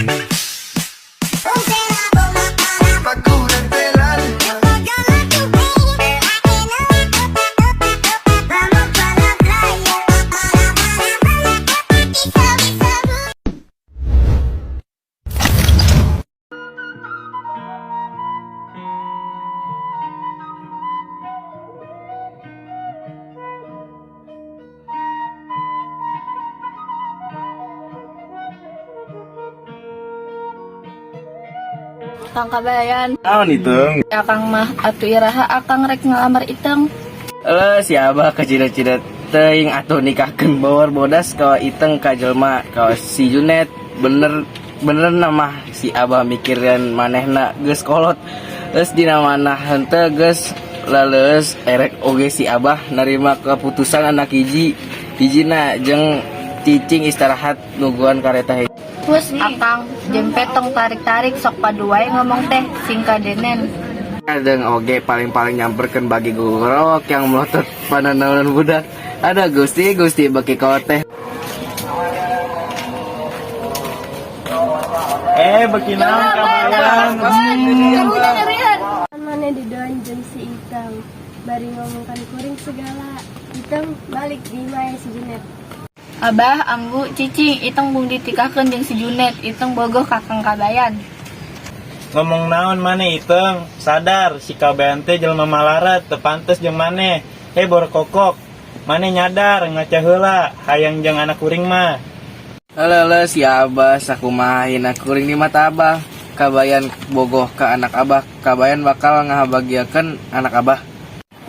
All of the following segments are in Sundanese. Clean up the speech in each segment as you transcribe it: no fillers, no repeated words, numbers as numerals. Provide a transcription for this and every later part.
Pa' curarte el alma. Vamos pa la playa. Kang Kabayan, Naon itu? Akang mah atuh iraha akang rek ngalamar Iteng? Eh, si Abah kacida-cida teuing atuh nikahkeun bawor bodas ka Iteng ka jelma ka si Junet. Bener bener nama si Abah mikiran manehna geus kolot, geus dina mana henteu geus laleus erek oge si Abah narima keputusan anak hiji hijina jeung cicing istirahat nungguan kareta hiji. Hus akang, jempe tong tarik-tarik, sok padu wae ngomong teh, sing kadenen. Kadang oge paling-paling nyamperkeun bagi gogorok yang melotot pananaonan budak. Ada Gusti Gusti beki teh. Eh, beki naon, Kabayan? Maneh didoan jeung si Iteng, bari ngomongkan kuring segala. Iteng, balik di imah si Junet. Abah, Ambu, cicing, Iteng embung ditikahkeun jeung si Junet, Iteng bogoh ka Kang Kabayan. Ngomong naon maneh, Iteng? Sadar si Kabayan teh jelema malarat, teu pantes jeung maneh. Eh, borokokok. Maneh nyadar ngaca heula hayang jeung anak kuring mah. Halo, si Abah sakumaha hina kuring di mata Abah. Kabayan bogoh ke anak Abah. Kabayan bakal ngahabagiakeun anak Abah.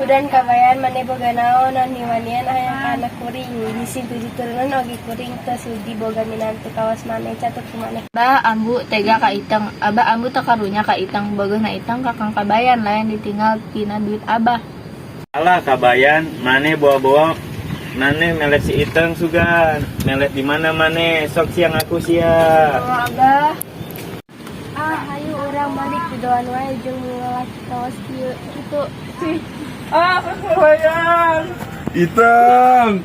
Udan Kabayan, maneh boga naon wani-wanian hayang ka anak kuring? Bisi tujuh turunan oge kuring teu sudi boga minantu kawas maneh. Catut ku maneh. Abah, Ambu tega ka Iteng. Abah, Ambu teu karunya ka Iteng. Bogohna Iteng ka Kang Kabayan, lain ditinggal tina duit Abah. Alah, Kabayan, maneh bawa-bawa maneh melet si Iteng sugan. Melet di mana maneh? Sok sia ngaku sia. Oh, Abah. Ah, hayu urang balik, didoan wae jeung lalaki kawas kieu kitu. Cuy. Ah, Kabayan. Iteng.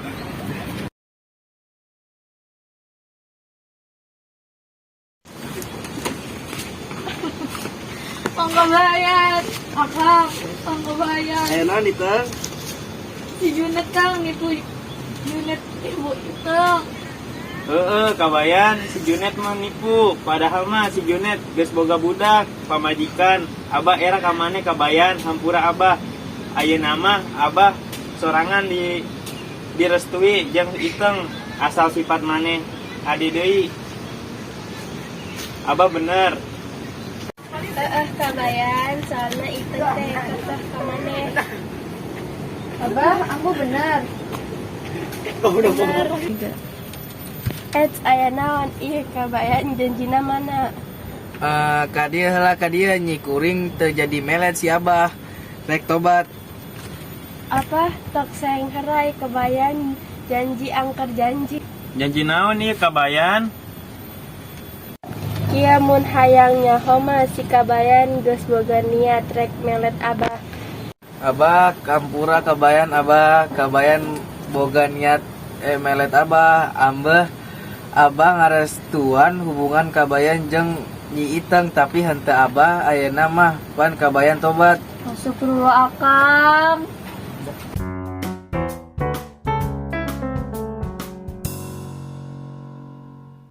Kang Kabayan, Akang, Kang Kabayan. Ayo naon, Iteng? Si Junet, Kang, nipu Junet ibu Iteng. Heeh, Kabayan, si Junet mah nipu. Padahal mah si Junet geus boga budak, pamajikan. Abah era ka maneh, Kabayan, hampura Abah. Ayeuna mah Abah sorangan di direstui jeung Iteng asal sifat maneh adi deui. Abah bener. Heeh, Kabayan, soalna Iteng teh kekeh ka maneh. Abah, aku benar. Bener. Et aya naon ieu, Kabayan? Janjina mana? Eh, ka dieu heula, ka dieu, nyi kuring teu jadi melet si Abah. Rek tobat. Apa tok saeng herai, Kabayan? Janji angker janji. Janji naon nih, Kabayan? Kieu, mun hayang nyaho mah si Kabayan geus boga niat rek melet Abah. Abah kampura, Kabayan, Abah. Kabayan boga niat melet Abah. Ambeh Abah ngarestuan hubungan Kabayan jeung Nyi Iteng, tapi henteu Abah ayeuna mah pan Kabayan tobat. Astagfirullah, Akang.